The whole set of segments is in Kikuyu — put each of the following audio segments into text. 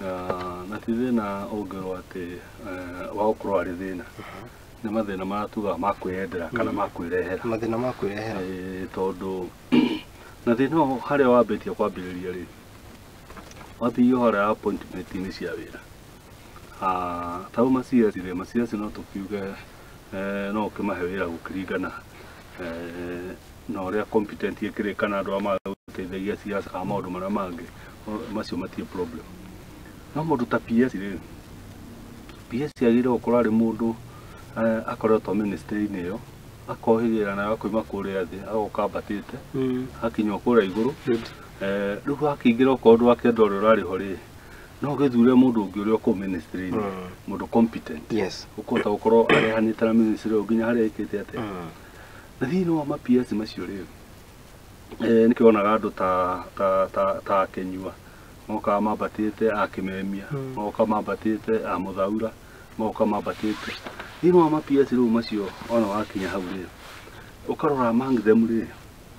Na ti thĩna ũngĩrwo atĩ wa gũkorwo arĩ thĩna, nĩ mathĩna marĩa tugaga ma kwĩyendera kana ma kwĩrehera. Mathĩna ma kwĩrehera. Tondũ na thĩna ũyũ harĩa wambĩtie kwambĩrĩria rĩ, wambĩrĩria harĩa appointment-inĩ cia wĩra. Ta rĩu ma CS rĩ, ma CS no tũkiuge no ũkĩmahe wĩra gũkĩringana na ũrĩa competent ĩkĩrĩ kana andũ arĩa magũteithagia siasa kana maũndũ marĩa mangĩ, macio matirĩ problem. No mũndũ ta PS rĩ, PS agĩrĩirwo gũkorwo arĩ mũndũ akoretwo ministry-inĩ ĩyo, akohĩgĩrĩra nayo akoima kũrĩa thĩ agoka ambatĩte, akinya o kũrĩa igũrũ. Rĩu wakĩingĩra okorwo ndwakĩenda ũrĩa ũrarĩ ho rĩ, no ũgĩthure mũndũ ũngĩ ũrĩa kũu ministry-inĩ, mũndũ competent, ũkũhota gũkorwo arehanĩte na ministry ĩyo nginya harĩa ĩkĩte atĩa. Na thĩinĩ wa ma PS macio rĩ, nĩkĩo wonaga andũ ta Akĩnyua mokaga mambatĩte, Akĩmemia moka mambatĩte, a Mũthaura moka mambatĩte. Thĩinĩ wa ma PS rĩu macio ona wakinya hau rĩ, ũkarora among them rĩ,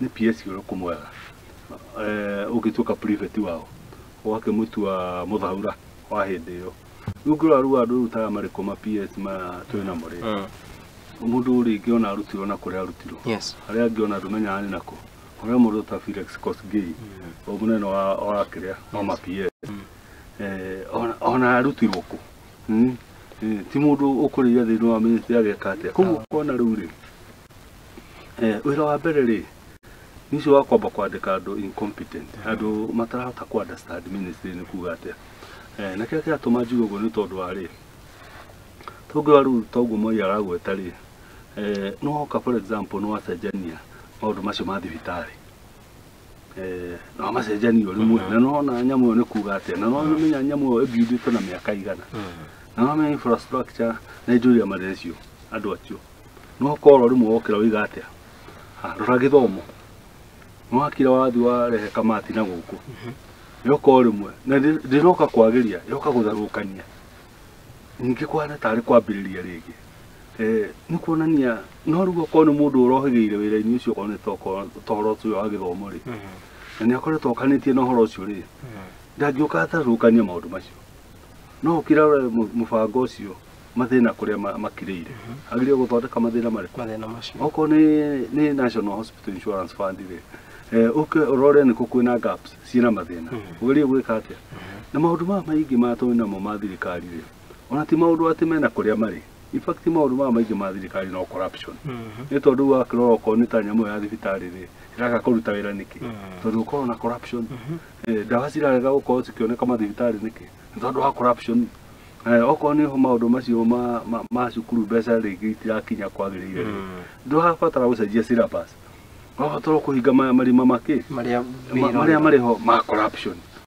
nĩ PS ũrĩkũ mwega ũngĩtuĩka prefect wao, ũgakĩmũtua Mũthaura wa hĩndĩ ĩyo. Rĩu ũngĩrora rĩu andũ rĩu ta marĩkũ ma PS maya twĩnamo rĩ, mũndũ rĩngĩ ona arutirwo na kũrĩa arutirwo, harĩa angĩ ona ndũmenyaga nĩ nakũ. Ũrĩa mũndũ ta Felix Kosgei, o mũnene wa kĩrĩa wa ma PS, ona arutirwo kũ? Ti mũndũ ũkũrĩire thĩinĩ wa ministry ageka atĩa. Koguo ũkona rĩu rĩ, wĩra wa mbere rĩ, nĩ ũcio wa kwamba kwandĩka andũ incompetent, andũ matarahota kũ understand ministry nĩ kuga atĩa. Na kĩrĩa kĩratũma njuge ũguo nĩ tondũ wa rĩ, tũngĩrora rĩu toguo Moi aragweta rĩ, nĩ woka for example nĩ wacenjania maũndũ macio ma thibitarĩ, na wamacenjania o rĩmwe, na nĩwona nyamũ ĩyo nĩ kuga atĩa, na nĩwamenya nyamũ ĩyo ĩmbiundĩtwo na mĩaka igana, na nĩwamenya infrastructure na indo iria marĩ nacio andũ acio, no ũkorwo rĩmwe wokĩra wĩiga atĩa, rora gĩthomo, nĩwakira wathi warehe kamati na gũkũ, yoka o rĩmwe na ndĩroka kwagĩria, yoka gũtharũkania, ningĩ kũhana tarĩ kwambĩrĩria rĩngĩ. Nĩ kuonania no rĩu okorwo nĩ mũndũ ũrohĩgĩire wĩra-inĩ ũcio, okorwo nĩ ta ũhoro ũcio wa gĩthomo rĩ, na nĩ akoretwo okanĩtie na ũhoro ũcio rĩ, ndangĩũka atarũkanie maũndũ macio. No ũkĩra ũrore mũbango ũcio mathĩna kũrĩa makirĩire, agĩrĩire gũthondeka mathĩna marĩkũ? Mathĩna macio. Okorwo nĩ National Hospital Insurance Fund rĩ, ũke ũrore nĩkũ kwĩna gaps ciĩna mathĩna, ũgerie gwĩka atĩa. Na maũndũ maya maingĩ ma twĩ namo ma thirikari rĩ, ona ti maũndũ atĩ mena kũrĩa marĩ. In fact maũndũ maya maingĩ ma thirikari no corruption. Nĩ tondũ wakĩrora okorwo nĩ ta nyamũ ya thibitarĩ rĩ, ĩraga kũruta wĩra nĩkĩ? Tondũ gũkorwo na corruption. Ndawa cirarega gũkorwo cikĩoneka mathibitarĩ nĩkĩ? Nĩ tondũ wa corruption. Okorwo nĩ maũndũ macio ma cukuru mbeca rĩngĩ itirakinya kwagĩrĩire rĩ, ndũrabatara gũcenjia syllabus, ũrabatara kũhinga marima makĩ marĩa marĩa marĩ ho ma corruption.